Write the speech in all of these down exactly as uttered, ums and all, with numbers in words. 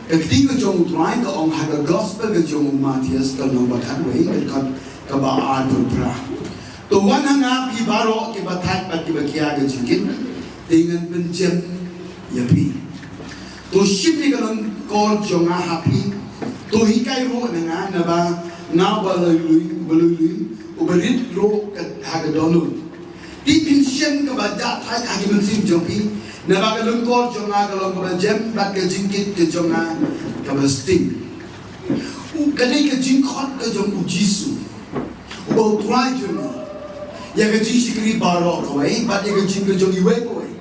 Ka ktien ka jong U Trai ka ong ha ka gospel ka jong u Mathaios ka lynnong ba khatwei ka dkhot kaba arphew phra. To wan ha nga phi baroh kiba thait bad kiba khia ka jingkit, te ngan pynjem ïa phi. To shim ïa ka lyngkor jong nga ha phi. To hikai ruh na nga naba nga uba lui lui, uba lui lui, uba rit ruh ha ka dohnud. Te phin shem kaba jah thait ha ki mynsiem jong phi, naba ka lyngkor jong nga ka long kaba jem bad ka jingkit ka jong nga kaba sting. U, ka dei ka jingkhot ka jong U Jisu, uba U Trai jong ngi, ïa ka jingshakri baroh kawei bad ïa ka jingkyrkhu jong iwei pa iwei.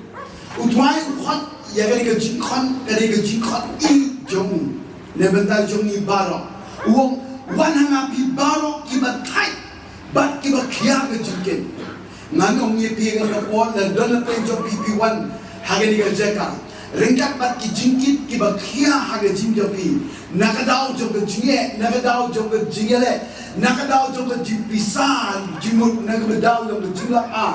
U Trai u khot ïa ka dei ka jingkhot, ka dei ka jingkhot i jong u na bynta jong ngi baroh. U ong, wan ha nga phi baroh kiba thait bad kiba khia ka jingkit. Ngan ong ïa phi ha kane ka por, lada don la phi jong phi phi wan ha kane ka jaka ryngkat bad ki jingkit kiba khia ha ka jingim jong phi, na ka daw jong ka jingeh, na ka daw jong ka jingïaleh, na ka daw jong ka jingpisa, jingmut, na ka daw jong ka jinglap a,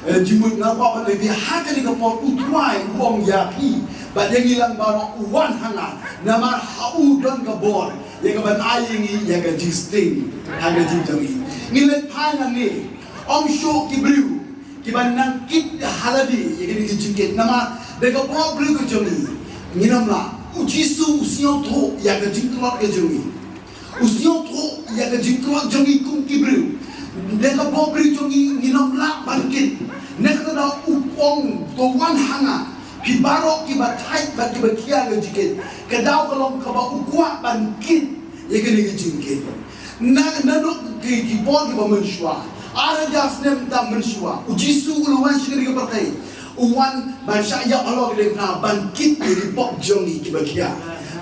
eh, jingmut, nga kwah ban ong ïa phi ha kane ka por U Trai u ong ïa phi bad ïa ngi lang baroh, wan ha nga, namar ha u don ka bor ïa ka ban ai ïa ngi ïa ka jingsting ha ka jingim jong ngi. Ngi leit phai nangne. Ym shuh ki briew kiba nang kit ha lade ïa kane ka jingkit, namar da ka bor briew ka jong ngi ngin ym lah. U Jisu u sngewthuh ïa ka jingtlot ka jong ngi. U sngewthuh ïa ka jingtlot jong ngi kum ki briew. Da ka bor briew jong ngi ngin ym lah ban kit. Na kata daw u ong, to wan ha nga phi baroh kiba thait bad kiba khia ka jingkit. Ka daw ka long kaba u kwah ban kit ïa kane ka jingkit. Na, naduh ki, ki por kiba mynshuwa, ar hajar snem tam mynshuwa, U Jisu u la wan sha kane ka pyrthei. U wan ban shah ïap halor ka diengphna ban kit ïa ki pop jong ngi kiba khia,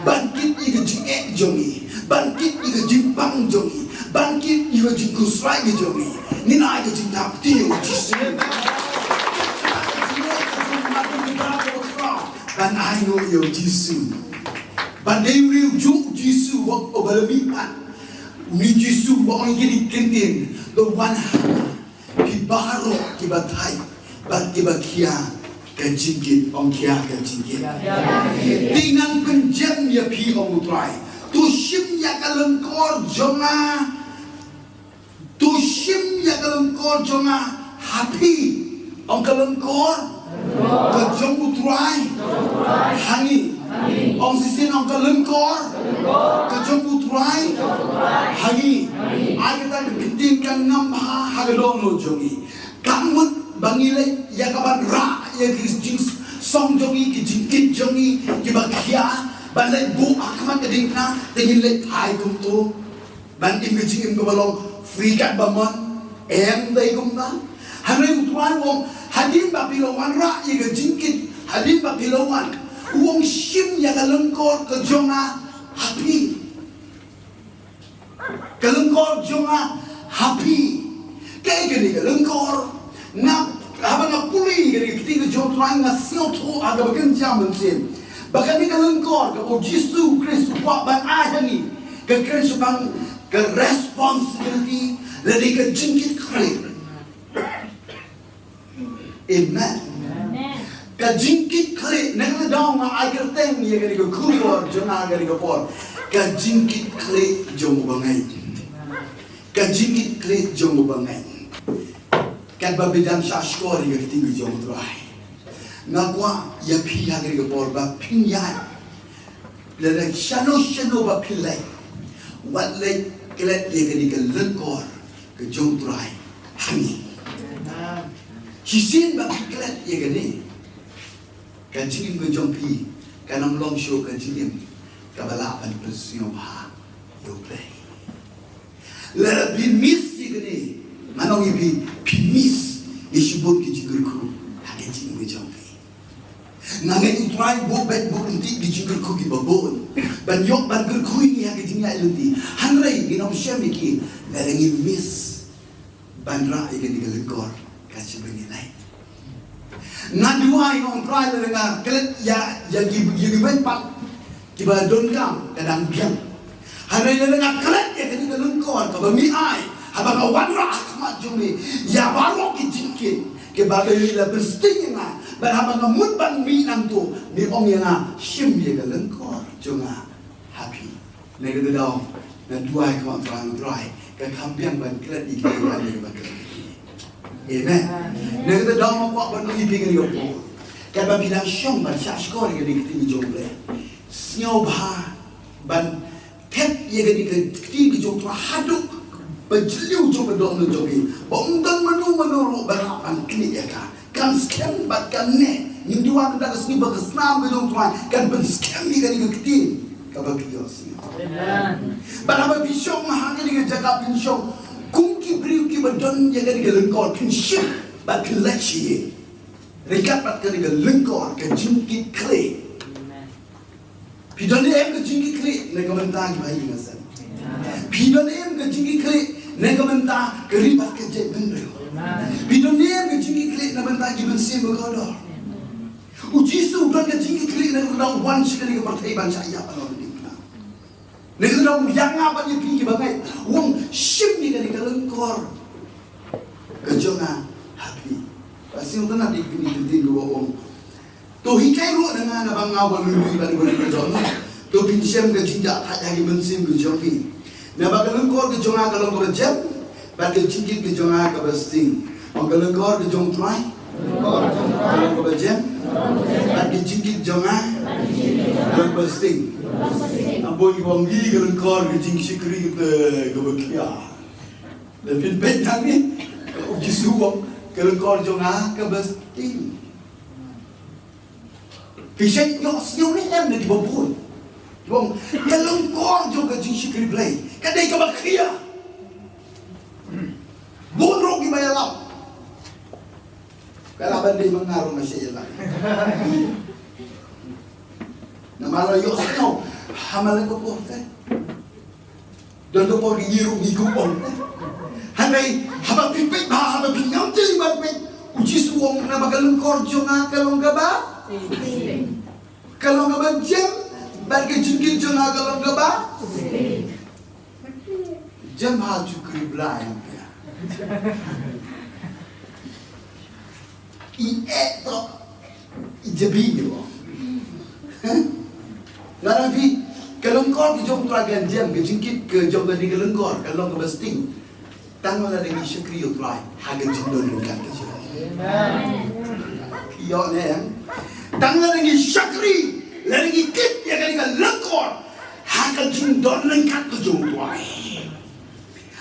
ban kit ïa ka jingeh jong ngi, ban kit ïa ka jingpang jong ngi, ban kit ïa ka jingkhuslai ka jong ngi. Ngin ai ka jingthap kti ïa U Jisu. Ban ai nguh ïa U Jisu. Ban dei u riewjuh U Jisu uba, uba la mihpat. Une U Jisu uba ong ïa kine ki ktien, to wan ha nga phi baroh kiba thait bad kiba khia ka jingkit, ong khia ka jingkit. Te ngan pynjem ïa phi, ong U Trai. To shim ïa ka lyngkor jong nga. To shim ïa ka lyngkor jong nga ha phi. Ong ka lyngkor ka jong U Trai ha ngi. Ong shisien, ong ka lyngkor ka jong U Trai ha ngi. Ai kata ka ktien kan ngam ha, ha ka dohnud jong ngi. Kam mut ba ngi leit ïa ka ban rah ïa ki jingsong jong ngi, ki jingkit jong ngi kiba khia, ban leit buh ha khmat ka diengphna, te ngin leit phai kumto. Ban im ka jingim kaba long free katba mon, em dei kumta. Hynrei U Trai u ong, hadien ba phi la wanrah ïa ka jingkit, hadien ba phi la wan, u ong shim ïa ka lyngkor ka jong nga ha phi. Ka lyngkor jong nga ha phi. Kaei kane ka lyngkor? Nga, haba nga pule ïa kane ka ktien ka jong U Trai nga sngewthuh ha kaba kynja mynsiem ba kane ka lyngkor kaba U Jisu Khrist u kwah ban ai ha ngi, ka kren shaphang ka responsibility lane ka jingkit khlieh. Amen. Ka jingkit khlieh, na kata daw nga ai kyrteng ïa kane ka khubor jong nga ha kane ka por, ka jingkit khlieh jong u bangeit. Ka jingkit khlieh jong u bangeit. Katba phi dang shah shkor ïa ka ktien ka jong U Trai, nga kwah ïa phi ha kane ka por ba phin ïaid. Lada shano shano ba phi leit, wat leit klet ïa kane ka lyngkor ka jong U Trai ha ngi. Shisien ba phi klet ïa kane, ka jingim ka jong phi kan ym long shuh ka jingim kaba lah ban pynsngewbha ïa U Blei. Lada phi miss ïa kane, ngan ong ïa phi, phi miss ïa shibun ki jingkyrkhu ha ka jingim ka jong phi. Nga ngeit U Trai u buh beit, buh ryntih ki jingkyrkhu kiba bun ban ïoh ban kyrkhu ïa ngi ha ka jingïaid lynti. Hynrei ngin ym shem ïa ki lada ngim miss ban rah ïa kane ka lyngkor ka jong U Blei. Nga duwai, nga ong Trai, lada nga klet ïa, ïa ki, ïa kiwei pat kiba donkam ka dang biang. Hynrei lada nga klet ïa kane ka lyngkor kaba me ai, haba nga wanrah ha khmat jong me ïa baroh ki jingkit kiba me la pynsting ïa nga, bad haba nga mut ban mih nangto, me ong ïa nga, shim ïa ka lyngkor jong nga ha phi. Na kata ka daw nga duwai, ko Trai, ko Trai, ka kham biang ban klet ïa ki, ban ïa ki, ban klet ïa ki. Amen. Na kata ka daw nga kwah ban ong ïa phi kane ka por, katba phi dang shong ban shah shkor ïa kane ka ktien jong U Blei, sngewbha ban thep ïa kane ka ktien ka jong U Trai haduh ba jylliew jong ka dohnud jong phi, ba ym don mano mano ruh ba lah ban knieh ïa ka. Kan skhem bad kan neh. Ngin duwai mynta ka sngi ba ka snam ka jong U Trai kan pynskhem ïa kane ka ktien kaba phi ïohsngew. Amen. Bad haba phi shong ha kane ka jaka phin shong kum ki briew kiba don ïa kane ka lyngkor, phin shim bad phin leit sha ïing ryngkat bad kane ka lyngkor ka jingkitkhlieh. Amen. Phi don ne em ka jingkitkhlieh na ka bynta ki bahaïing hasem? Phi don ne em ka jingkitkhlieh na ka bynta ka ri bad ka jaitbynriew? Phi don ne em ka jingkitkhlieh na bynta ki mynsiem bakordor? U Jisu u don ka jingkitkhlieh na ka bynta u wan sha kane ka pyrthei ban shah ïap halor kane ka. Na ka bynta u ïa nga bad ïa phi kiba ngeit, u ong, shim ïa kane ka lyngkor ka jong nga ha phi. Ba sngewtynnat ïa kane ka ktien kaba ong, to hikai ruh na nga, naba nga uba lui lui bad uba rit ka dohnud. To phin shem ka jingjahthait ha ki mynsiem ka jong phi. Naba ka lyngkor ka jong nga ka long kaba jem, bad ka jingkit ka jong nga kaba sting. Ong, ka lyngkor ka jong U Trai ka long kaba jem, bad ka jingkit jong nga ka long kaba sting. Ym bun kiba ong, ngi, ka lyngkor ka jingshakri kata kaba khia. Lada phin peit nangne, U Jisu u ong, ka lyngkor jong nga kaba sting. Phi shait ïohsngew ne em na kiba bun? Kiba ong, ka lyngkor jong ka jingshakri Blei ka dei kaba khia. Bun ruh kiba ïalam. Ka lah ban dei ma nga ruh nga shait ïalam. Namar la ïohsngew ha ma la ka por te. Don ka por ngi ruh ngi kup ong. Hynrei haba phi peit bha, haba phi ngam tylli ban peit, U Jisu u ong, naba ka lyngkor jong nga ka long kaba, ka long kaba jem, bad ka jingkit jong nga ka long kaba jem. Ha jukri Blei ong phi. I eh to i jabi ni bo. Nga ong phi, ka lyngkor ka jong U Trai kan jem, ka jingkit ka jong kane ka lyngkor kan long kaba sting. Tang lada ngi shakri ïa U Trai ha ka jingdon ryngkat ka jong U Trai. Phi ïoh ne em? Tang lada ngi shakri, lada ngi kit ïa kane ka lyngkor ha ka jingdon ryngkat ka jong U Trai,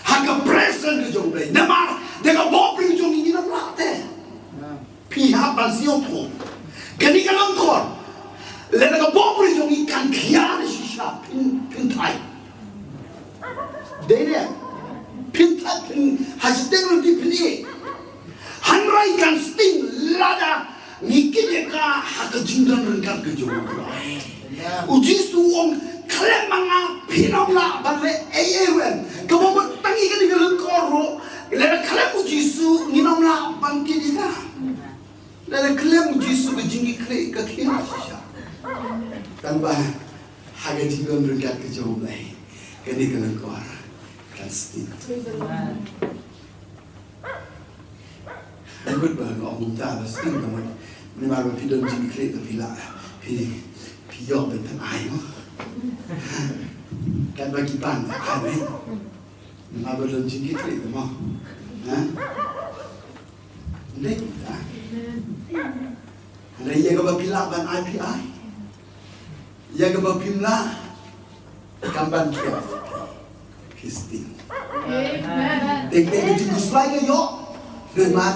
ha ka presence ka jong U Blei. Namar da ka bor briew jong ngi ngin ym lah te. Phi hap ban sngewthuh, kane ka lyngkor, lada ka bor briew jong ngi kan khia ne shisha, phin, phin thait. Dei ne? Phin thait, phin, ha shiteng lynti phin ïeh. Hynrei kan sting lada ngi kit ïa ka ha ka jingdon ryngkat ka jong U Trai. U Jisu u ong, khlem ma nga phin ym lah ban leh ei ei ruh em. Kaba mut tang ïa kane ka lyngkor ruh, lada khlem U Jisu ngin ym lah ban kit ïa ka. Lada khlem U Jisu ka jingkitkhlieh ka khia shisha. Tangba ha ka jingdon ryngkat ka jong U Blei, kane ka lyngkor kan sting. Ngut ba nga ong kumta ba sting ka mut. Namar ba phi don jingkitkhlieh te phi lah, phi, phi ïoh ban ai mo. Katba ki pan te ai mo. Namar ba don jingkitkhlieh te mo. Ha? Dei kumta. Hynrei ïa kaba phi lah ban ai phi ai. Ïa kaba phim lah, kam ban khia, phi sting. Amen. Te ka jingkhuslai ka ïoh, namar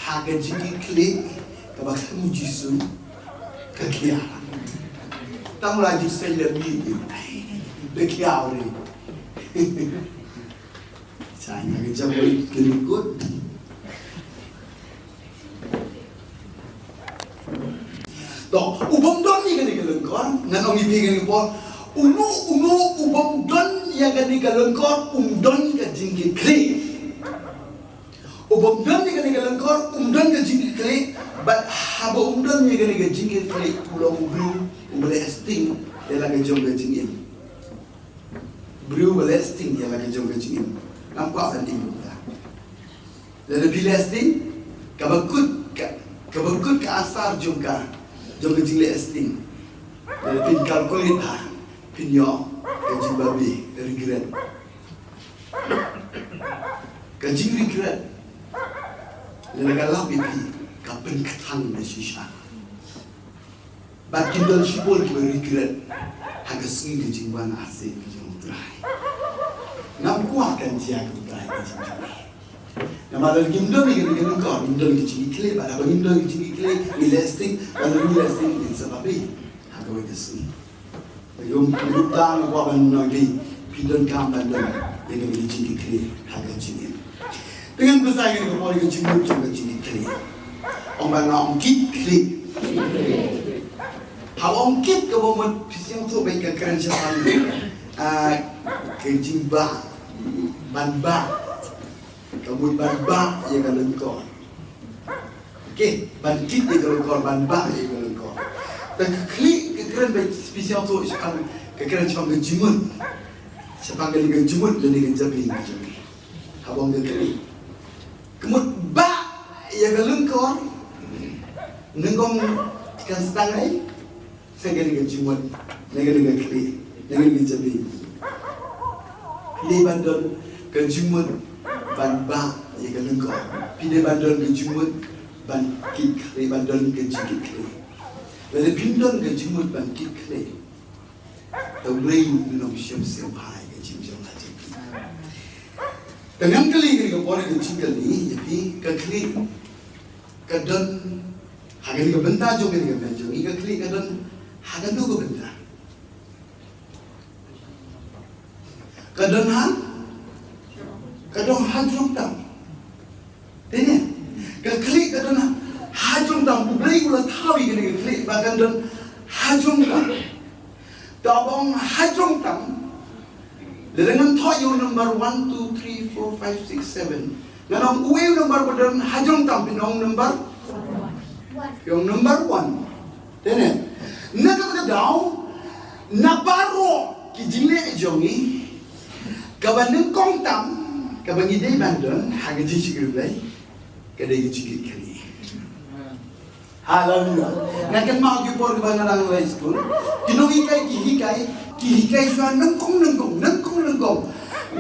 ha ka jingkitkhlieh kaba khlem U Jisu ka khia. Tang la jingseng lem ïa ki, da khia u ri. Sa nga ka jam ri ki ri kut. To, u bym don ïa kane ka lyngkor, ngan ong ïa phi kane ka por. Uno uno u bym don ïa kane ka lyngkor um don ka jingkitkhlieh. U bym don ïa kane ka lyngkor um don ka jingkitkhlieh. Bad haba um don ïa kane ka jingkitkhlieh u long u briew uba leh sting ïa la ka jong ka jingim. Briew ba leh sting ïa la ka jong ka jingim. Ngam kwah ban im ruh. Lada phi leh sting, kaba kut ka, kaba kut ka asar jong ka, jong ka jingleh sting. Lada phin calculate ha, Pynïoh ka jingbabe, regret. Ka jingregret, lada ka lap ïa phi, ka pynkthang da shisha. Bad kin don shibun kiba regret ha ka sngi ka jingwan arsien ka jong U Trai. Ngam kwah kan jia ka U Trai ka jingkyrmen. Namar lada ngim don ïa ka, ka lyngkor, ngim don ka jingkitkhlieh, bad haba ngim don ka jingkitkhlieh, ngi leh sting, bad lada ngi leh sting, ngin sa babe ha kawei ka sngi. Te kum, kum u Trai u kwah ban ong ïa phi, phi donkam ban don ïa ka jingkitkhlieh ha ka jingim. Te ngan batai ïa ka por ïa ka jingmut jong ka jingkitkhlieh. Ong ba nga ong kitkhlieh. Haba ong kit, kaba mut phi sngewthuh ba ka kren shaphang, ah, ka jingbah, ban bah. Ka mut ban bah ïa ka lyngkor. Okay, ban kit ïa ka lyngkor, ban bah ïa ka lyngkor. Te ka khlieh ka kren ba phi sngewthuh shaphang, ka kren shaphang ka jingmut. Shaphang kane ka jingmut lane ka jabieng ka jong ngi. Haba ong ka khlieh, ka mut bah ïa ka lyngkor. Nyngkong kan sdang ai. Sa kane ka jingmut, na kane ka khlieh, na kane ka jabieng. Phi dei ban don ka jingmut ban bah ïa ka lyngkor. Phi dei ban don ka jingmut ban kitkhlieh, ban don ka jingkitkhlieh. Lada phim don ka jingmut ban kitkhlieh, te U Blei un ym shym sngewbha ïa ka jingim jong nga jong phi. Te ngan kylli kane ka por, ka jingkylli ïa phi, ka khlieh ka don ha kane ka bynta jong kane ka bynta jong ngi, ka khlieh ka don ha kano ka bynta? Ka don ha, ka don hajrong tam. Te ne, ka khlieh ka don ha, hajrong tam. U Blei u la thaw ïa kane ka khlieh ba kan don hajrong tam. Te haba ong hajrong tam, lada ngan thoh ïa u number one, two, three, four, five, six, seven, ngan ong uei u number ba don hajrong tam, phin ong number, phin ong number one. Te ne, na kata ka daw, na baroh ki jingleh jong ngi, kaba nyngkong tam kaba ngi dei ban don ha ka jingshakri Blei, ka dei ka jingkitkhlieh. Haleluya. Nga kynmaw ki por kiba nga dang leit skul, ki nonghikai ki hikai, ki hikai shuwa nyngkong nyngkong, nyngkong nyngkong.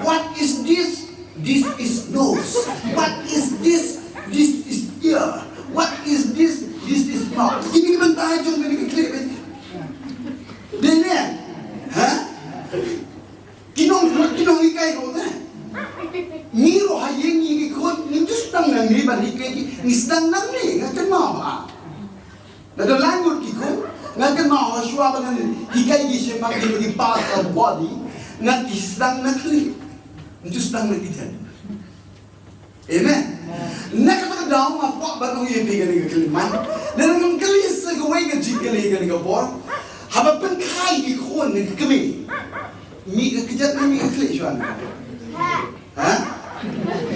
What is this? This is nose. What is this? This is ear. What is this? This is mouth. Kine ki bynta jong kane ka khlieh. Dei ne? Ha? Ki nong, ki nonghikai ruh te. Ngi ruh ha ïing ngi, ki khun, ngim ju sdang nangne ban hikai ki, ngi sdang nangne, nga kynmaw ba. Nga don lai ngut ki khun, nga kynmaw hashwa ba ngan hikai ki shaphang ki, ki parts of body, nga, ki sdang na khlieh. Ngim ju sdang na ki jan. Amen. Na kata ka daw nga kwah ban ong ïa phi kane ka khyllipmat. Lada ngan kylli sa kawei ka jingkylli kane ka por. Haba pynkhie ïa ki khun ne ki kmie, mih ka kjat ne mih ka khlieh shuwa? Ha?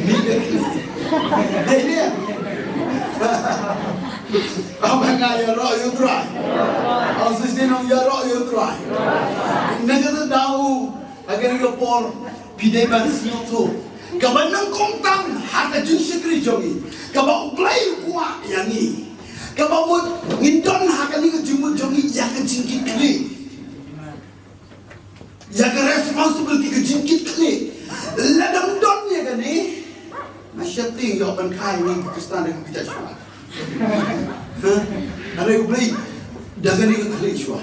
Mih ka khlieh. Dei ne? Haba nga ïaroh ïa U Trai. Ong sa shisien, ong ïaroh ïa U Trai. Na kata ka daw, ha kane ka por, phi dei ban sngewthuh, kaba nyngkong tam ha ka jingshakri jong ngi, kaba U Blei u kwah ïa ngi, kaba mut ngin don ha kane ka jingmut jong ngi, ïa ka jingkitkhlieh, ïa ka responsibility ka jingkitkhlieh. Lada ym don ïa kane, nga sheptieng ïoh ban kha ïa ngi ki Khristan da ka kjat shuwa. Hynrei U Blei da kane ka khlieh shuwa.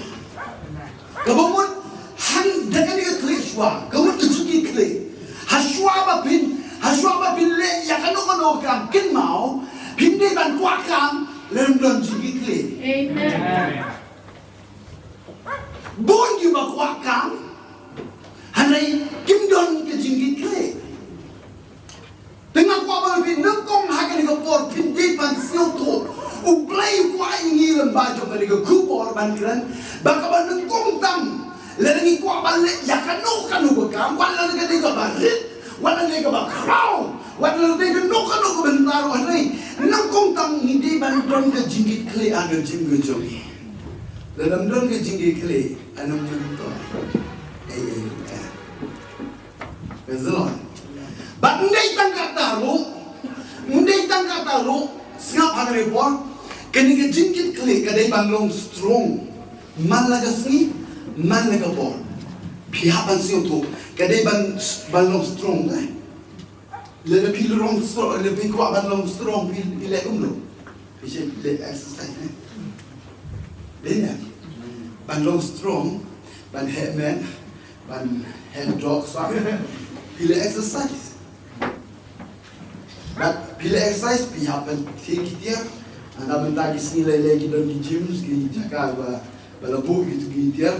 Kaba mut hang da kane ka khlieh shuwa, ka mut ka jingkitkhlieh. Hashwa ba phin, hashwa ba phin leh ïa kano kano ka kam, kynmaw, phin dei ban kwah kam lada ym don jingkitkhlieh. Amen. Bun kiba kwah kam, hynrei kim don ka jingkitkhlieh. Te nga kwah ba phi nyngkong ha kane ka por phin dei ban sngewthuh, U Blei u kwah ïa ngi lyngba jong kane ka khubor ban kren ba kaba nyngkong tam, lada ngi kwah ban leh ïa kano kano ka kam, wat lada ka dei kaba rit, wat lada ka dei kaba khraw, wat lada ka dei kano kano ka bynta ruh, hynrei nyngkong tam ngi dei ban don ka jingkitkhlieh ha ka jingim ka jong ngi. Lada ym don ka jingkitkhlieh, anom nym to. Ei, ei, ei. Praise the Lord. Bad ym dei tang kata ruh, ym dei tang kata ruh, sngap ha kane ka por, kane ka jingkitkhlieh ka dei ban long strong man la ka sngi, man la ka por. Phi hap ban sngewthuh, ka dei ban, ban long strong, eh. Lada phi long strong, lada phi kwah ban long strong, phi, phi leh kumno? Phi leh exercise, eh. Dei ne? Ban long strong, ban heh meh, ban heh dok sa. Phi leh exercise. Bad phi leh exercise, phi hap ban thied ki tiar. Haba mynta ki sngi lei lei ki don ki gym, ki jaka ba, ba la buh ki, ki tiar.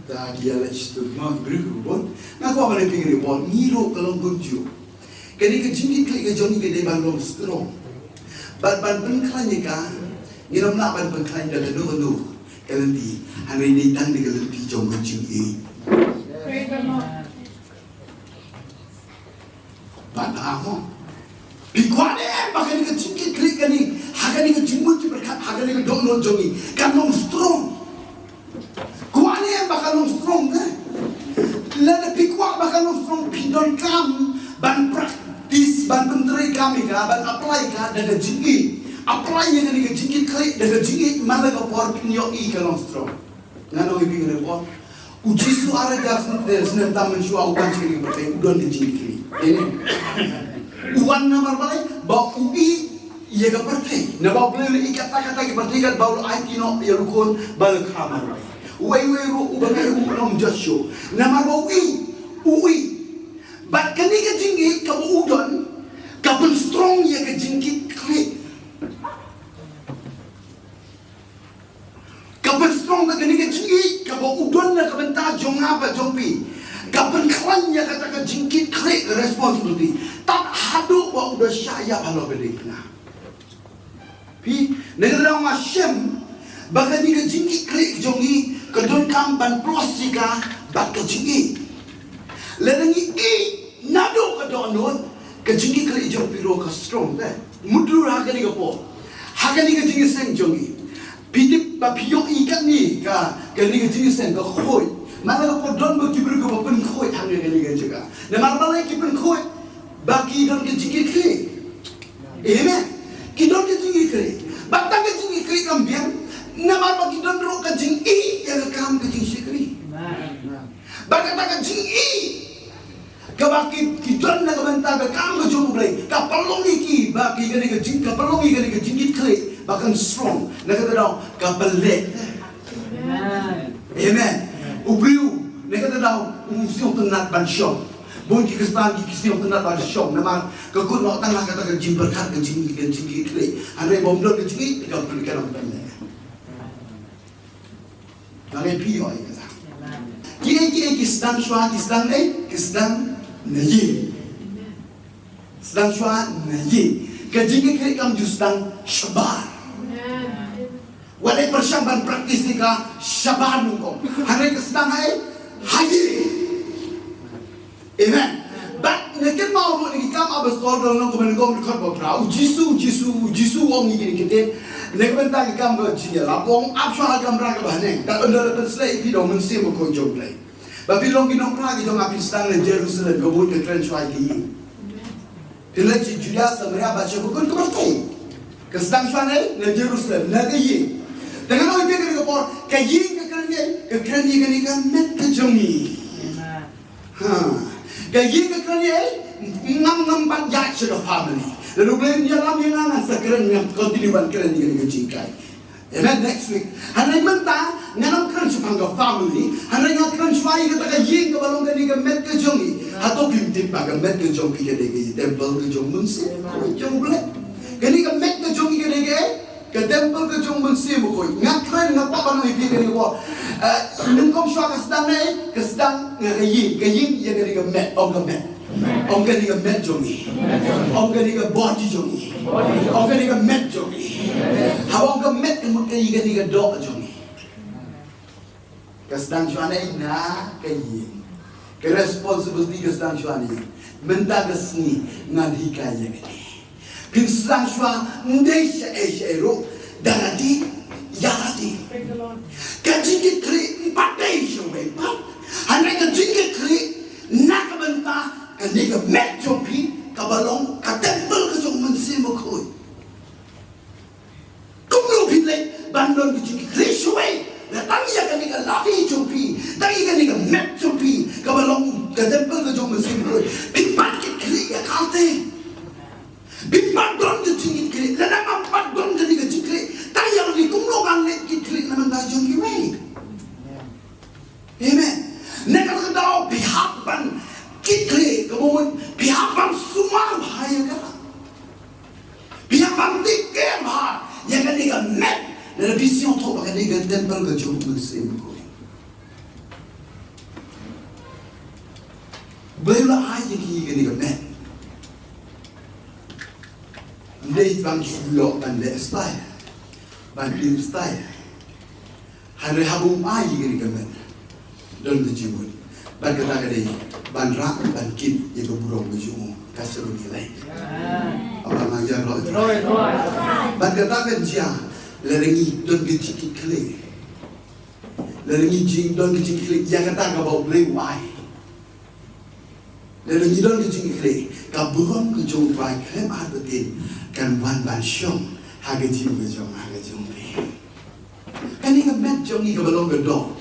Ta ki ïa leh shitu mo ki briew ki bun. Nga kwah ban ïa phi ngi report, ngi ruh ka long kumjuh. Kane ka jingkitkhlieh ka jong ngi ka dei ban long strong. Bad ban pynkhlaiñ ïa ka, ngim lah ban pynkhlaiñ da kano kano ka lynti. Hynrei dei tang da ka lynti jong ka jingïeit. Praise the Lord. Bad ba mo. Phi kwah ne em ba kane ka jingkitkhlieh kane, ha kane ka jingmut jingpyrkhat, ha kane ka dohnud jong ngi, kan long strong? Kwah ne em ba kan long strong, eh? Lada phi kwah ba kan long strong, phi donkam ban practice, ban pyntreikam ïa ka, ban apply ïa ka da ka jingïeit. Apply ïa kane ka jingkitkhlieh da ka jingïeit, man la ka por phin ïohi ka long strong. Ngan ong ïa phi kane ka por. U Jisu ar hajar snem, eh, snem tam mynshuwa u wan sha kane ka pyrthei, u don ka jingkitkhlieh. Amen. U wan namar balei? Ba u ïeit ïa ka pyrthei. Naba U Blei u la ïeit katta katta ka pyrthei, katba u la aiti noh ïa u Khun ba la kha marwei. Uwei uwei ruh uba ngeit ha u um jot shuh. Namar ba u ïeit, u ïeit. Bad kane ka jingïeit kaba u don, ka pynstrong ïa ka jingkitkhlieh. Ka pynstrong ka kane ka jingïeit kaba u don na ka bynta jong nga bad jong phi. Ka pynkhlaiñ ïa kata ka jingkitkhlieh, responsibility. Tad haduh ba u da shah ïap halor ka diengphna. Phi, na kata daw nga shem ba kane ka jingkitkhlieh jong ngi ka donkam ban pynlong ïa ka bad ka jingïeit. Lada ngi ïeit naduh ka dohnud, ka jingkitkhlieh jong phi ruh ka strong te. Mutdur ha kane ka por, ha kane ka jingïaseng jong ngi. Phi tip ba phi ïohi kane ka, kane ka jingïaseng ka khuid. Namar ka por don ba ki briew kiba pynkhuid hangne kane ka jaka. Namar balei ki pynkhuid? Ba ki don ka jingkitkhlieh. Amen. Ki don ka jingkitkhlieh. Bad tang ka jingkitkhlieh kam biang. Namar ba ki don ruh ka jingïeit ïa ka kam ka jingshakri. Bad kata ka jingïeit kaba ki, ki don na ka bynta ka kam ka jong U Blei, ka pynlong ïa ki ba ki kane ka jing, ka pynlong ïa kane ka jingkitkhlieh ba kan strong. Na kata daw ka pynleh. Amen. Amen. U briew na kata daw um sngewtynnat ban shong. Bun ki Khristan ki, ki sngewtynnat ban shong namar ka kut noh tang ha kata ka jingpyrkhat ka jing, ka jingkitkhlieh. Hynrei ba ym don ka jingïeit ka pynleh, ka pynleh. Ngan ïa phi ïohi kata. Kiei kiei ki sdang shuwa, ki sdang ei, ki sdang na ïing. Sdang shuwa na ïing. Ka jingkitkhlieh kam ju sdang shabar. Wat lei pyrshang ban practice ïa ka shabar nyngkong. Hynrei ka sdang ha ei, ha ïing. Amen. Bad na ki kynmaw ruh na ki Kam Apostol ka lynnong kaba nyngkong dkhot ba phra, U Jisu, U Jisu, U Jisu u ong ïa kine ki kynthei, na ka bynta ki kam ka jingïalap, u ong ap shuwa ha ka kamra kaba haneng. Bad ynda la pynsleh ïa phi da U Mynsiem Bakhuid jong U Blei, ba phin long ki nongphla ki jong nga, phin sdang na Jerusalem, ka bud ka kren shuwa ïa ka ïing. Phin leit sha Judia, Samaria bad sha bakut ka pyrthei. Ka sdang shuwa na, na Jerusalem, na ka ïing. Te ngan ong ïa phi kane ka por, ka ïing ka kren ïa, ka kren ïa kane ka met ka jong ngi. Ha. Ka ïing ka kren ïa, ngam, ngam pat ïaid sha ka family. Lada U Blei un ïalam ïa nga, ngan sa kren, ngan continue ban kren ïa kane ka jinghikai. Amen. Next week. Hynrei mynta ngan ym kren shaphang ka family. Hynrei nga kren shuwa ïa kata ka ïing kaba long kane ka met ka jong ngi. Hato phim tip ba ka met ka jong phi ka dei ka temple ka jong U Mynsiem Bakhuid jong U Blei? Kane ka met ka jong ngi ka dei ka, ka temple ka jong U Mynsiem Bakhuid. Nga kren, nga kwah ban ong ïa phi kane ka por. Eh, nyngkong shuwa ka sdang na ei, ka sdang na ka ïing, ka ïing ïa kane ka met, ong ka met. Ong kane ka met jong ngi. Ong kane ka body jong ngi. Ong kane ka met jong ngi. Haba ong ka met ka mut ka ïa kane ka doh jong ngi. Ka sdang shuwa na ei, na ka ïing. Ka responsibility ka sdang shuwa na ïing. Mynta ka sngi ngan hikai ïa kane. Phin sdang shuwa, ym dei shaei shaei ruh, da lade ïa lade. Ka jingkitkhlieh ym pat dei shawei pat. Hynrei ka jingkitkhlieh na ka bynta kane ka met jong phi kaba long ka temple ka jong U Mynsiem Bakhuid. Kumno phin leit ban don ka jingkitkhlieh shawei, la tang ïa kane ka lade jong phi, tang ïa kane ka met jong phi, kaba long ka temple ka jong u Mynsiem Bakhuid, phi pat kit khlieh ïa kata. Phi pat don ka jingkit khlieh, lada ngam pat don kane ka jingkit khlieh, tang ïa lade kumno ngan leh kit khlieh na ka bynta jong kiwei. Amen. Nangta ka daw phi hap ban kit khlieh, kaba mut phi hap ban sumar bha ïa ka. Phi hap ban take care bha ïa kane ka met. Lada phi sngewthuh ba kane ka temple ka jong u Mynsiem Bakhuid. Ba la ai ïa ki kane ka met. Ym dei ban shu ïoh ban leh style, ban im style. Hynrei haba u ai ïa kane ka met, don ka jingmut. Bad kata ka dei ban rah ban kit ïa ka burom ka jong u, ka shu ngi lei. Haba nga ïaroh. Bad kata ka jia, lada ngi don ka jingkit khlieh. Lada ngi jing don ka jingkit khlieh ïa kata kaba U Blei u ai. Lada ngi don ka jingkit khlieh, ka burom ka jong U Trai khlem artatien kan wan ban shong ha ka jingim ka jong nga, ha ka jong phi. Kane ka met jong ngi kaba long ka doh,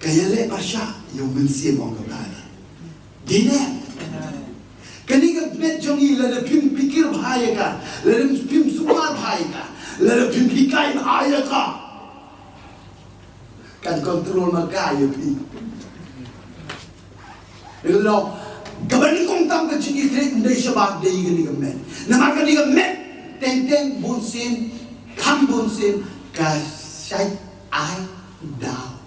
ka ïaleh pyrshah ïa u mynsiem, ong ka Baibl. Dei ne? Kane ka met jong ngi, lada phim pyrkhat bha ïa ka, lada phim sumar bha ïa ka, lada phim hikai bha ïa ka, kan control ma ka ïa phi. Dei ka daw, kaba nyngkong tam ka jingkit khlieh ym dei shabar dei kane ka met. Namar kane ka met teng teng bunsien, kham bunsien ka shait ai daw.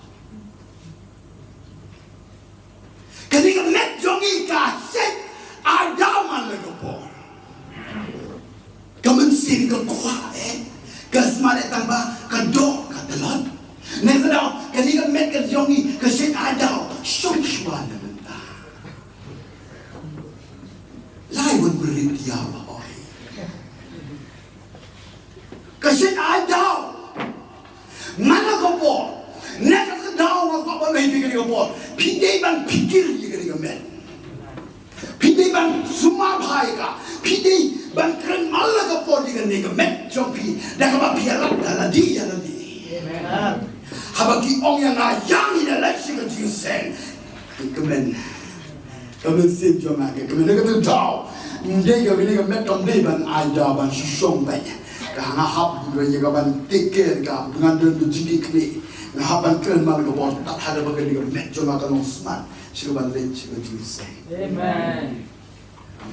Kane ka met jong ngi ka shait ai daw man la ka por. Ka mynsiem ka kwah eh, ka smat eh tang ba ka doh ka tlot. Nangta ka daw, kane ka met ka jong ngi ka shait ai daw shong shuwa na bynta. Lai wan brit ïa ba hoi. Ka shait ai daw man la ka por. Nangta ka daw nga kwah ban ai phi kane ka por, phi dei ban pyrkhat ïa kane ka met. Phi dei ban sumar bha ïa ka. Phi dei ban kren man la ka por ïa kane ka met jong phi, da kaba phi ïalap da lade ïa lade. Haba ki ong ïa nga, ïa ngi da leit sha ka jingïaseng. Ka kmen, ka mynsiem jong nga ka kmen. Ka tu daw, ym dei ka, kane ka met kam dei ban ai daw ban shu shong beit. Ka nga hap ïa ka ban take care ka, ngan don ka jingkit khlieh. Nga hap ban kren man la ka por tad haduh ba kane ka met jong nga kan long smat sha ka ban leit sha ka jingïaseng. Amen.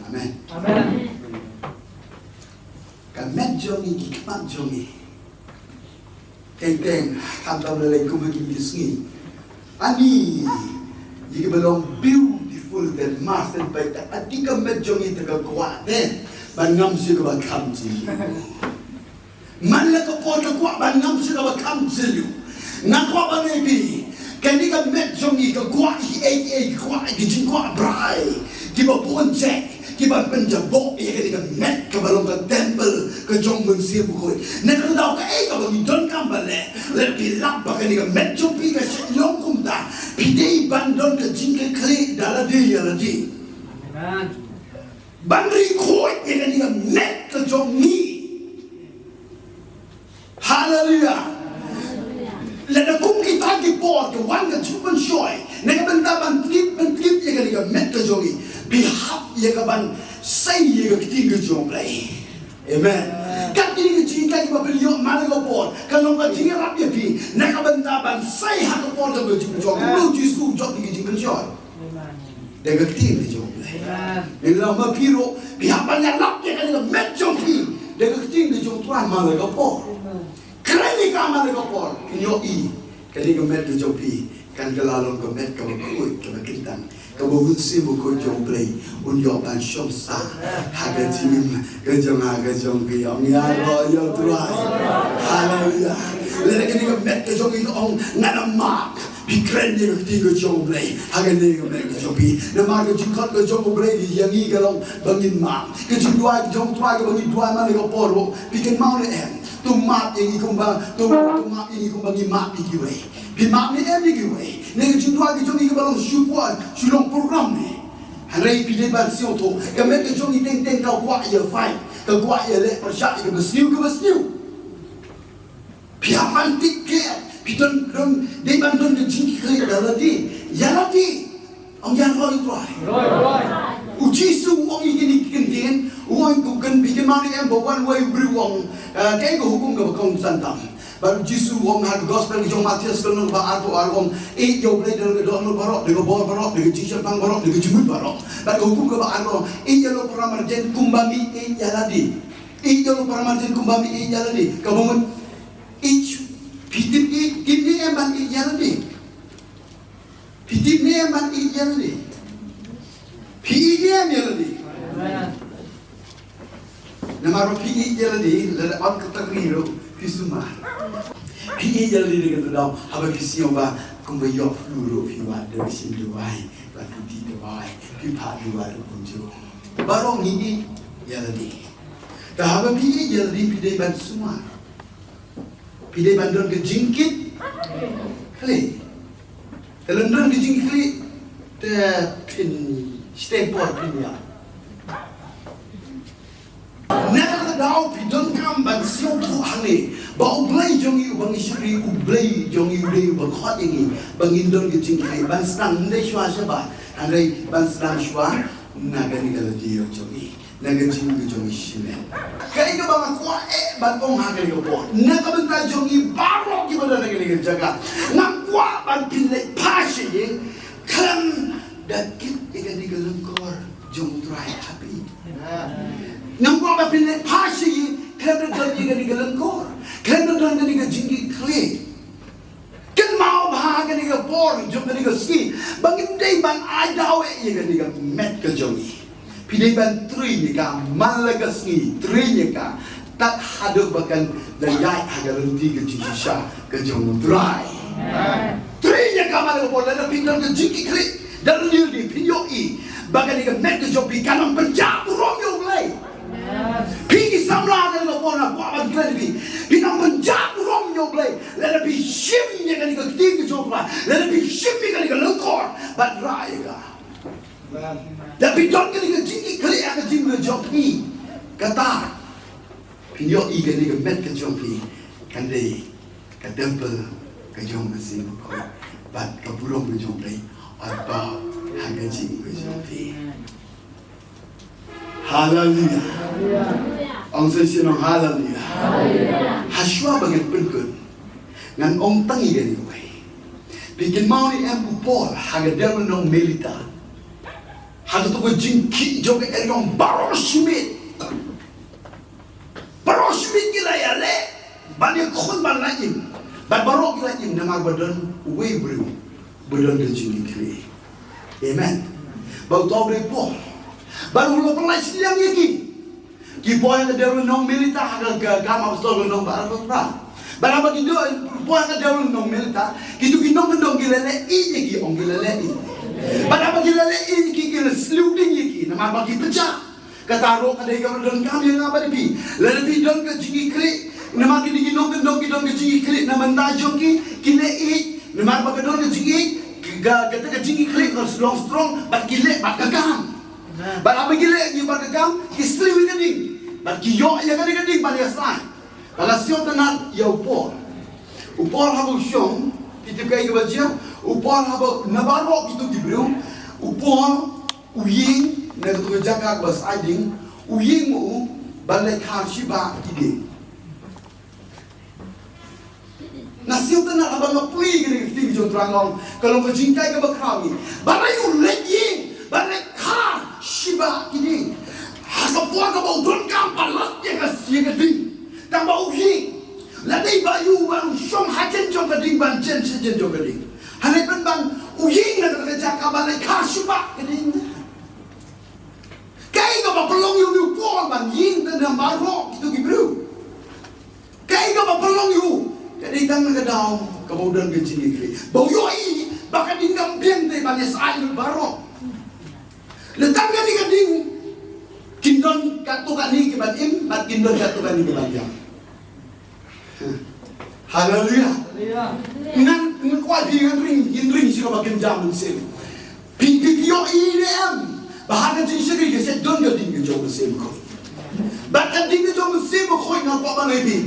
Amen. Amen. Ka met jong ngi, ki khmat jong ngi, teng teng khamtam lei lei kum ha kine ki sngi. Ani, ïa kiba long beautiful te, masterpiece te, ati ka met jong ngi te ka kwah te ban ngam shuh kaba kham jingim. Man la ka por ka kwah ban ngam shuh kaba kham jylliew. Nga kwah ban ong ïa phi, kane ka met jong ngi ka kwah kiei kiei, ka kwah ki jingkwah brai kiba bun jait, kiban pynjaboh ïa kane ka met kaba long ka temple ka jong u Mynsiem Bakhuid. Nangta ka daw kaei kaba ngi donkam ban leh? Lada phi lap ba kane ka met jong phi ka shait long kumta, phi dei ban don ka jingkit khlieh da lade ïa lade. Amen. Ban ri khuid ïa kane ka met ka jong ngi. Haleluya. Lada kum kita ki por ki wan ka jingpynshoi na ka bynta ban tip, ban tip ïa kane ka met ka jong ngi, phi hap ïa ka ban sei ïa ka ktien ka jong U Blei. Amen. Kat kine ki jinghikai kiba phi ïoh man la ka por, ka long ka jingïarap ïa phi na ka bynta ban sei ha ka por jong ka jingpynshoi. Kumno u Jisu u jop ïa ki jingpynshoi? Da ka ktien ka jong U Blei. Amen. Ngi la, ma phi ruh phi hap ban ïalap ïa kane ka met jong phi da ka ktien ka jong U Trai man la ka por. Kren ïa ka man la ka por, phin ïohi kane ka met ka jong phi kan kylla long ka met kaba khuid, kaba kyntang, kaba u Mynsiem Bakhuid jong U Blei un ïoh ban shong sah ha ka jingim ka jong nga, ka jong phi. Ong ïaroh ïa U Trai. Haleluya. Lada kane ka met ka jong ngi ka ong, ngan ym map, phi kren ïa ka ktien ka jong U Blei ha kane ka met ka jong phi. Namar ka jingkhot ka jong U Blei ïa ngi ka long ba ngin map. Ka jingduwai ka jong U Trai kaba ngi duwai man la ka por ruh, phi kynmaw ne em? To map ïa ngi kumba, to, to map ïa ngi kumba ngi map ïa kiwei. Phi map ne em ïa kiwei? Ne ka jingduwai ka jong ngi kaba long shu poi, shu long program ne? Hynrei phi dei ban sngewthuh, ka met ka jong ngi teng teng ka kwah ïa fight, ka kwah ïa leh pyrshah ïa kaba sniew, kaba sniew. Phi hap ban take care, phi don, don, dei ban don ka jingkitkhlieh da lade. Ïa lade. Ong ïa lade, u Trai. U Jisu u ong ïa kine ki kyntien, u ong, u kynmaw ne em ba wan wei u briew u ong, eh, kaei ka hukum kaba kongsan tam. Bad u Jisu u ong ha ka gospel ka jong u Mathaios ka lynnong ba arphew ar u ong, ïeit ïa u Blei da ka dohnud baroh, da ka bor baroh, da ka jingshemphang baroh, da ka jingmut baroh. Bad ka hukum kaba ar u ong, ïeit ïa la u para marjan kumba me ïeit ïa lade. Ïeit ïa la u para marjan kumba me ïeit ïa lade. Kaba mut, ïeit, phi tip ïeit, tip ne em ban ïeit ïa lade. Phi tip ne em ban ïeit ïa lade. Phi ïeit ne em ïa lade. Namar ba phi ïeit ïa lade, lada ot ka tang ri ruh, phi sumar. Phi ïeit ïa lade da kata ka daw, haba phi sngew ba kumba ïoh flu ruh phi wad da ka shin dawai, bad phi dih dawai, phi phah dawai ruh kumjuh. Baroh ngi ïeit ïa lade. Te haba phi ïeit ïa lade phi dei ban sumar. Phi dei ban don ka jingkit khlieh. Te lada don ka jingkit khlieh, te phin stem por phin ïa. Na kata ka daw phi donkam ban sngewthuh hangne ba U Blei jong ngi uba ngi shakri, U Blei jong ngi u dei uba khot ïa ngi ba ngin don ka jingkit khlieh, ban sdang ym dei shuwa shabar, hynrei ban sdang shuwa na kane ka lade jong ngi. Na ka jingim ka jong ngi shimet. Kaei kaba nga kwah eh ban ong ha kane ka por, na ka bynta jong ngi baroh kiba don ha kane ka jaka, nga kwah ban pynleit pha sha ïing khlem da kit ïa kane ka lyngkor jong U Trai ha phi. Nga kwah ban pynleit pha sha ïing khlem da don ïa kane ka lyngkor, khlem da don kane ka jingkit khlieh. Kynmaw ba ha kane ka por jong kane ka sngi ba ngim dei ban ai daw eh ïa kane ka met ka jong ngi. Phi dei ban trei ïa ka man la ka sngi, trei ïa ka tad haduh ba kan da ïaid ha ka lynti ka jingshisha ka jong U Trai. Trei ïa ka man la ka por, lada phi don ka jingkit khlieh da lade phi ïohi ba kane ka met ka jong phi kan ym pynjah burom ïa U Blei. Phi ki samla, na kane ka por nga kwah ban kren ïa phi. Phi nang pynjah burom ïa U Blei lada phi shim ïa kane ka ktien ka jong U Blei, lada phi shim ïa kane ka lyngkor bad rah ïa ka. Lada phi don kane ka jingkit khlieh ha ka jingim ka jong phi, kata phin ïohi kane ka met ka jong phi kan dei ka temple ka jong U Mynsiem Bakhuid, bad ka burom ka jong U Blei un baw ha ka jingim ka jong phi. Haleluia. Ong shisien ong haleluia. Hashwa ba ngan pynkut, ngan ong tang ïa kane kawei. Phi kynmaw ne em u Paul ha ka Dewlynnong Melita, ha kato ka jingkhih jong ka, ka jong baroh shi miet. Baroh shi miet ki la ïaleh ban ïakhun ban lait im. Bad baroh ki lait im namar ba don uwei u briew ba don ka jingkit khlieh. Amen. Ba uta u dei Paul. Bad u la pynlait shiliang ïa ki. Ki poi ha ka Dewlynnong Melita ha ka, ka Kam Apostol lynnong ba arphew phra. Bad haba ki dei poi ha ka Dewlynnong Melita, kito ki nongkyndong ki la leh ïeit ïa ki, ong ki la leh ïeit. Bad haba ki la leh ïeit ïa ki, ki la sliew ding ïa ki namar ba ki pynjah. Kata ruh ka dei kaba donkam ïa nga bad ïa phi. Lada phi don ka jingkit khlieh, namar kine ki nongkyndong ki don ka jingkit khlieh na bynta jong ki, ki leh ïeit, namar ba ka don ka jingkit, ka, kata ka jingkit khlieh ka long strong, bad ki leh bad ka kam. Bad haba ki leh ïa bad ka kam, ki sliew ïa ka ding. Bad ki ïoh ïa ka ding, ka ding ban ïasyllok. Bad la sngewtynnat ïa u Paul. U Paul haba u shong, phi tip kaei kaba jia, u Paul haba na baroh kito ki briew, u Paul u ïeng na kato ka jaka kaba sah ding, u ïeng ma u ban leit khar shibah ki dieng. Nga sngewtynnat haba nga pule ïa kane ka ktien jong U Trai, nga ong ka long ka jinghikai kaba khraw ngi. Balei u leit ïeng ban leit khar shibah ki dieng? Ha ka por kaba u donkam palat ïa ka, ïa ka ding, tang ba u ïeng. Lada dei ba ïoh ban shong hajan jong ka ding ban jan shajan jong ka ding, hynrei pynban u ïeng na kata ka jaka ban leit khar shibah ka ding. Kaei kaba pynlong ïa une u Paul ban ïeng na baroh kito ki briew? Kaei kaba pynlong ïa u? Ka dei tang na ka daw kaba u don ka jingkit khlieh, ba u ïohi ba ka ding kam biang te ban ïasyllok lut baroh. Lada tang kane ka ding, kin don katto katne ki ban im bad kin don katto katne ki ban ïap. Haleluia. Ngan, ngan kwah phi ngan ring, ngin ring sha kaba kynja mynsiem. Phi, phi, phi ïohi ne em ba ha ka jingshakri ka shait don ka ding ka jong U Mynsiem Bakhuid? Bad ka ding ka jong U Mynsiem Bakhuid nga kwah ban ong ïa phi,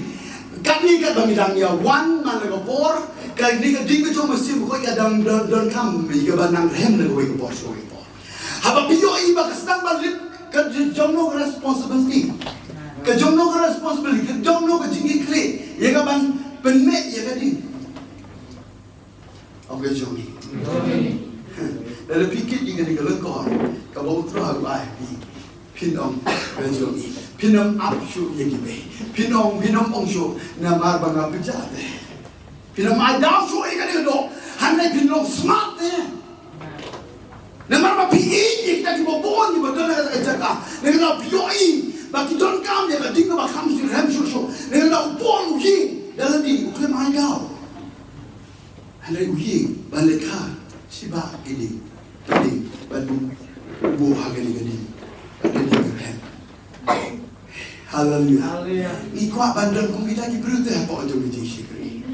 katne katba ngi dang ïa wan man la ka por, Kane ka ding ka jong u Mynsiem Bakhuid ka dang don, donkam ïa kaba nang rhem na kawei ka por sha kawei ka por. Haba phi ïohi ba ka sdang ban lip, ka jong no ka responsibility, ka jong no ka responsibility, ka jong no ka jingkitkhlieh ïa ka ban pynmih ïa ka ding? Ong ka jong ngi. Lada phi kit ïa kane ka lyngkor kaba U Trai u ai ha phi, phin ong ka jong ngi. Phin ym ap shuh ïa kiwei. Phin ym, phin ym ong shuh namar ba nga pynjah te. Phin ym ai daw shuh ïa kane ka doh. Hynrei phin long smart te. Namar ba phi ïeit ïa kita kiba bun kiba don ha kata ka jaka. Namar ba phi ïohi ba ki donkam ïa ka ding kaba kham syrhem shuh shuh. Namar ba u Paul u ïeng da lade, u khlem ai daw. Hynrei u ïeng ban leit kha shiba ki ding, ki ding ban buh ha kane ka ding, ka ding ka rhem. Haleluya. Haleluya. Ngi kwah ban don kum kita ki briew te hapoh jong ka jingshakri.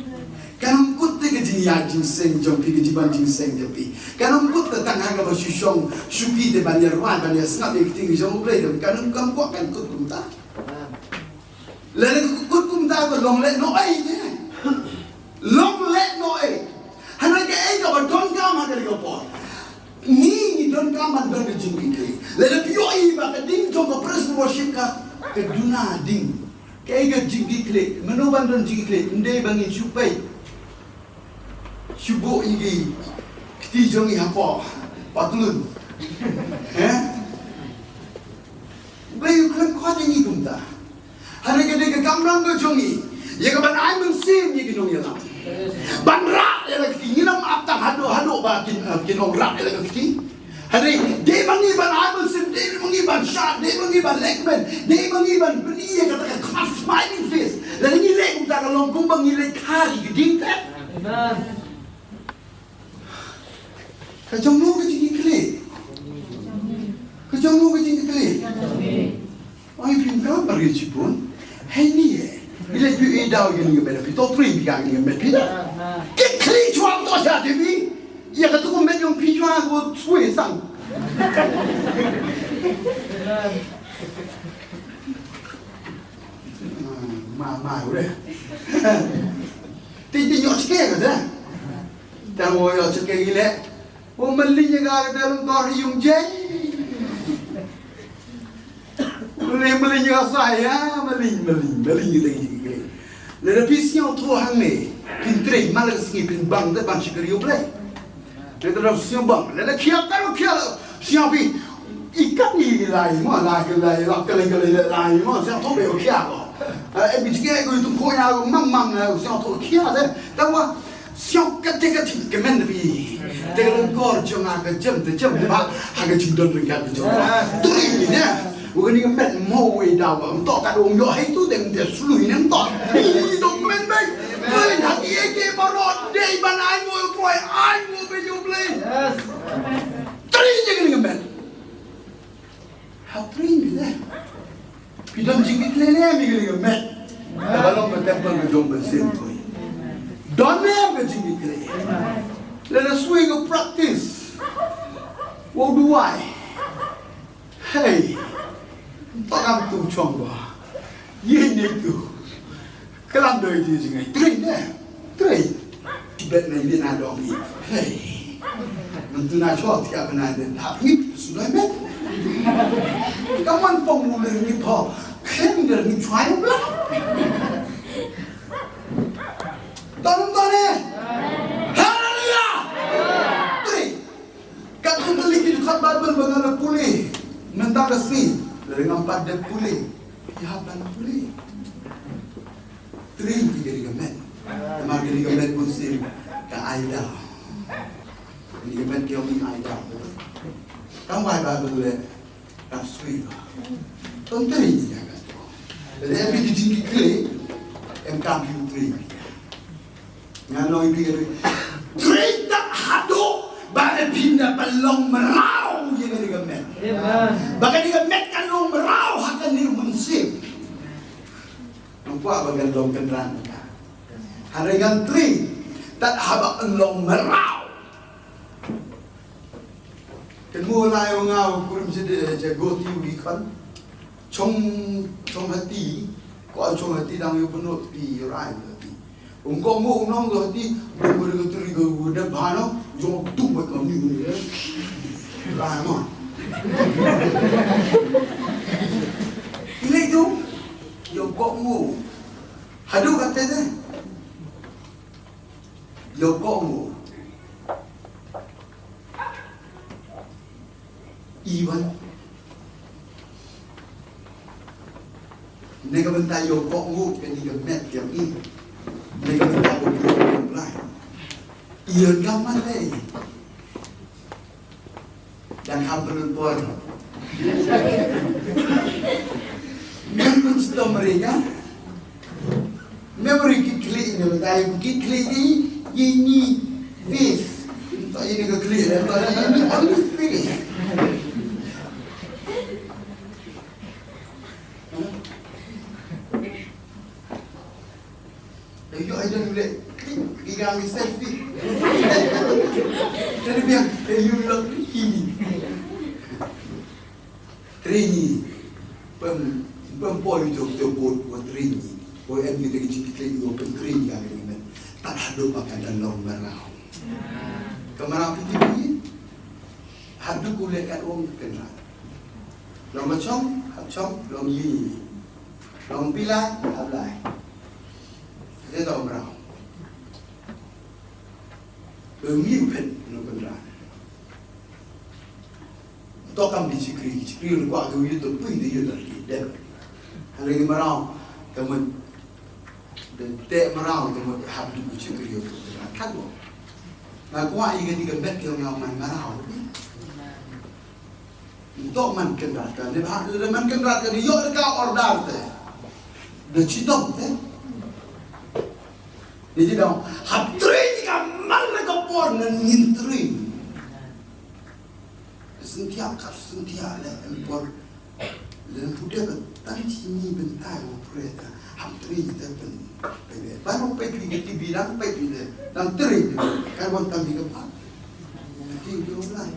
Kan ym kut te ka jingïaid jingseng jong phi, ka jingban jingseng jong phi. Kan ym kut te tang ha kaba shu shong shuki te ban ïa rwai, ban ïa sngap ïa ka ktien jong U Blei te. Kan ym, kam kwah, kan kut kumta. Lada ka kut kumta ka long lehnohei te. Long lehnohei. Hynrei kaei kaba donkam ha kane ka por? Ngi, ngi donkam ban don ka jingkitkhlieh. Lada phi ïohi ba ka ding jong ka praise and worship ka, ka duna ding. Kaei ka jingkitkhlieh? Mano ban don jingkitkhlieh? Ym dei ba ngin shu peit, shu buh ïa ki kti jong ngi hapoh patlun. He? U Blei u khlem khot ïa ngi kumta. Hynrei ka dei ka kamram ka jong ngi ïa ka ban ai mynsiem ïa ki nongïalam ban rah ïa la ka kti. Ngin ym ap tang haduh, haduh ba kin, kin ong rah ïa la ka kti. Hynrei dei ma ngi ban ai mynsiem, dei ma ngi ban shad, dei ma ngi ban leh kmen, dei ma ngi ban pyni ïa kata ka khmat smiling face. Lada ngi leh kumta ka long kumba ngi leh kha ïa ki ding te. Amen. Ka jong no ka jingkitkhlieh? Ka jong no ka jingkitkhlieh? Ai, phim klam ba ri chibun. Hei ni eh. Ila phi i daw ïa kane ka met, phi to trei phi ka kane ka met phi da. Kitkhlieh shuwa to sha te phi. Ïa katu ka met jong phi shuwa ko sui sang. Ma, ma, ure. Ti, ti nyok chike ka da. Tang wo ïoh chike ïa ki leh. Wo mali ïa ka, ka dei long kor ïung jai. Mali, mali ïa ka sa ïa, mali, mali, mali ïa ka dei ïa ki leh. Lada phi sngewthuh hangne, phin trei, man la ka sngi phin bang te ban shakri U Blei. Lada phi sngewbang, lada khia ka ro khia la, sngewbha phi, i kat ni lai mo, lai ka lai, lap ka lai ka lai lai mo, sngewthuh be khia ko. Eh, bi jngai ko tum ko ïa ko mam mam na, sngewthuh khia te. Tang wa, Siok kata ka jingkmen phi. Te ka lyngkor jong nga ka jem, te jem te ba ha ka jingdon ryngkat ka jong nga. Trei ni ne. Wa kane ka met mo wei daw ba. Ym toh ka dong ïoh hai tu deng te sului ne ym toh. Ui dong kmen bai. Trei ha ki ei ki baroh dei ban ai mo trei ai mo be jong Blei. Trei ni kane ka met. Hap ring ne. Phi don jingkitkhlieh ne em ïa kane ka met? Kaba long ka temple ka jong u Mynsiem Bakhuid. Don ne em ka jingkitkhlieh? Lada shu ïa ka practice. Wow duwai. Hei. To kam tu chong ba. Ïa ne tu. Ka lam doi ti jingai trei ne. Trei. Tibet na ïa na dong ni. Hei. Mynta na chwa ti ka bana ne hap ni su doi met. Ka man pong mu ne ni pho. Khlem de ni chwa ïa bla. Ton ton ne. Haleluya. Trei. Ka tu ka liki khat Bible ba nga la pule. Mynta ka sngi. Lada ngam pat dep pule. Ïa ban pule. Trei ïa kane ka met. Namar kane ka met bun sien ka ai daw. Kane ka met ka ong ai daw. Tang wai ba bun le ka sui ba. Ton trei ïa ka met. Lada em phi ki jingkitkhlieh em kam phi trei. Ngan ong ïa phi kane. Trei tang haduh ba ne phin da pynlong mraw ïa kane ka met. Amen. Ba kane ka met kan long mraw ha kane ka mynsiem. Nang kwah ba kan long kynran ka. Hynrei ngan trei tad haba kan long mraw. Kynmaw lai ong nga u kurim sede je goti u dei khon. Chong, chong hati. Ko chong hati dang yu bunut pi yu rai hati. Ong ko mo nong do ti, do mo de teri ko de ba no, jong tu mo ko ni ni. Ba mo. Ile tu, yo ko mo. Hadu kate de. Yo ko mo. Iwan. Ne ka bynta ïoh kohnguh kane ka met jong i. Ne ka bynta ba u ïoh blai. Ïa ka mane. Dang kham pynlong por. Mem pun stom ri ka. Memory ki khlieh ne, ba dei ki khlieh ni, yi ni, this. To yi ni ka khlieh ne, to yi ni, only this. Dei ïoh ai don le, khlieh, ki gang ni selfie. Dei biang, dei ïoh lo, ini. Trei ngi. Pem, pem poi jong te bot wa trei ngi. Poi em ngi te ki jingkiteng wa pem trei ngi ka ngi men. Tad haduh ba ka da long maraw. Ka maraw phi tip ngi. Haduh ku leh kat wong kynrad. Long ma chong, hap chong, long yi. Long pila, hap lai. Te da maraw. Pem ngi phet no kynrad. To kam di chikri, chikri ru kwa ke yu to pui di yu to di de. Hale ni maraw, temen. De te maraw, temen hap di chikri yu to kan lo. Na kwa i ke di ke bet ke na man maraw. To man kynrad ka, ne ha, ne man kynrad ka, di yo ka order te. De chitom te. Ni di dong, hap trei ka man le ka por nan ngin trei. Sentiap kat sentiap le el por. Le pude ka tang chi ni bentai wa preta. Ham tri te pen. Pebe. Baru pe pi ke tibi dang pe pi de. Dang tri. Kan wan tang ni ke pa. Ti u dong lai.